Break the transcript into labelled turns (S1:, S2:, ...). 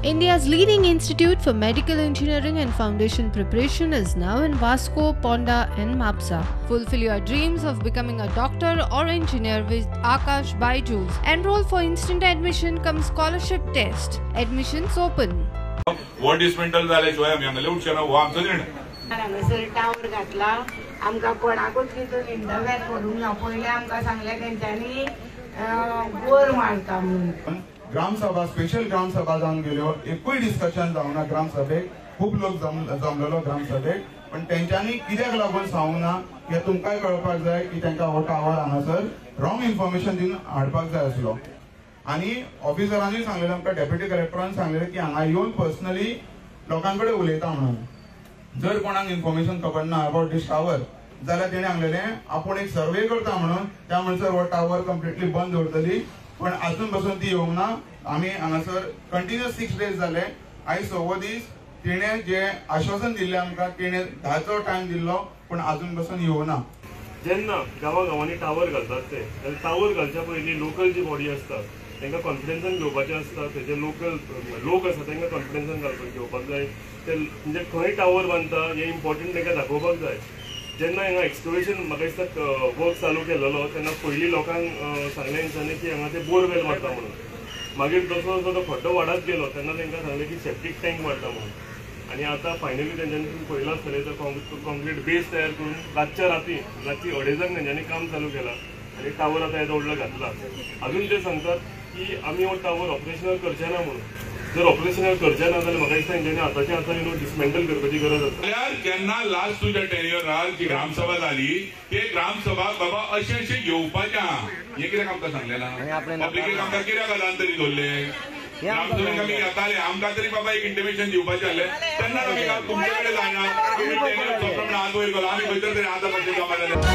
S1: India's leading institute for medical engineering and foundation preparation is now in Vasco, Ponda and Mapsa. Fulfill your dreams of becoming a doctor or engineer with Aakash Byju's. Enroll for instant admission cum scholarship test. Admissions open.
S2: वो dismantle जाले शिवाय आमी हांगा उठचे ना, हो आमचो निर्णय.
S3: हांगासर टावर घातला, आमकां कोणाकूच तितून इंटरव्हेन करूंक ना. पयलें आमकां सांगलें तेंच्यांनी बोर मारता म्हणून.
S4: ग्रामसभा, स्पेशल ग्रामसभा जावन गेल्यो, एकूय डिस्कशन जावना ग्रामसभेक. खूब लोक जमलेलो ग्रामसभेक, पण तेंच्यांनी कित्याक लागून सांगूंक ना हें तुमकांय कळपाक जाय की तांकां हो टावर हांगासर रॉंग इन्फॉर्मेशन दिवन हाडपाक जाय आसलो. आनी ऑफिसरांनी सांगलेलें आमकां, डेप्युटी कलेक्टरान सांगलेलें की हांगा येवन पर्सनली लोकां कडेन उलयता म्हणून. जर कोणाक इन्फॉर्मेशन खबर ना अबाउट दीस टावर जाल्यार तेणें सांगलेलें आपूण एक सर्वे करता म्हणून, त्या म्हणसर हो टावर कंप्लिटली बंद दवरतली. पण अजून पासून ती येवंक ना. आमी हांगासर कंटिन्युअस 6 डेज जाले, आयज 6वो दीस. तिणें जे आश्वासन दिल्लें आमकां, तिणें 10चो टायम दिल्लो, पूण अजून पासून येवंक ना.
S5: जेन्ना गांवा गांवांनी टावर घालतात ते टावर घालच्या पयलीं लोकल जी बॉडी आसता तांकां कॉन्फिडन्सान घेवपाचें आसता. ते जे लोकल लोक आसा तांकां कॉन्फिडन्सान घेवपाक जाय. ते म्हणजे खंय टावर बांदता हें इम्पॉर्टंट तांकां दाखोवपाक जाय. जेन्ना हांगा एक्सकवेशन म्हाका दिसता वर्क चालू केलेलो तेन्ना पयलीं लोकांक सांगलें तेंच्यांनी की हांगा ते बोरवेल मारता म्हणून. मागीर जसो जसो तो खड्डो वाडत गेलो तेन्ना तांकां सांगलें की सेप्टीक टँक मारता म्हणून. आनी आतां फायनली तेंच्यांनी तुमी पळयलां आसतलें तो कॉन्क्रीट बेस तयार करून रातच्या राती रातची 2:30 तेंच्यांनी काम चालू केलां आनी टावर आतां येदो व्हडलो घातला. अजून ते सांगतात की आमी हो टावर ऑपरेशनल करचे ना म्हणून. जर ऑपरेशनल करचे ना जाल्यार म्हाका दिसता तेंच्यांनी आतांच्या आतां न्हू डिसमेंटल करपाची गरज आसा.
S2: जाल्यार जेन्ना लास्ट तुज्या टेन्युअरार जी ग्रामसभा जाली ते ग्रामसभा बाबा अशें अशें घेवपाचें आहा हें कित्याक आमकां सांगलें ना? पब्लिकेक आमकां कित्याक अजान तरी दवरलें? ग्रामसभेक आमी येताले, आमकां तरी बाबा एक इंटिमेशन दिवपाचें आसलें. तेन्ना आमी तुमचे कडेन जायना, तुमी टेन्युअर सोंपलो म्हणून हात वयर गेलो, आमी खंयसर तरी आतां कशें जमा जालें.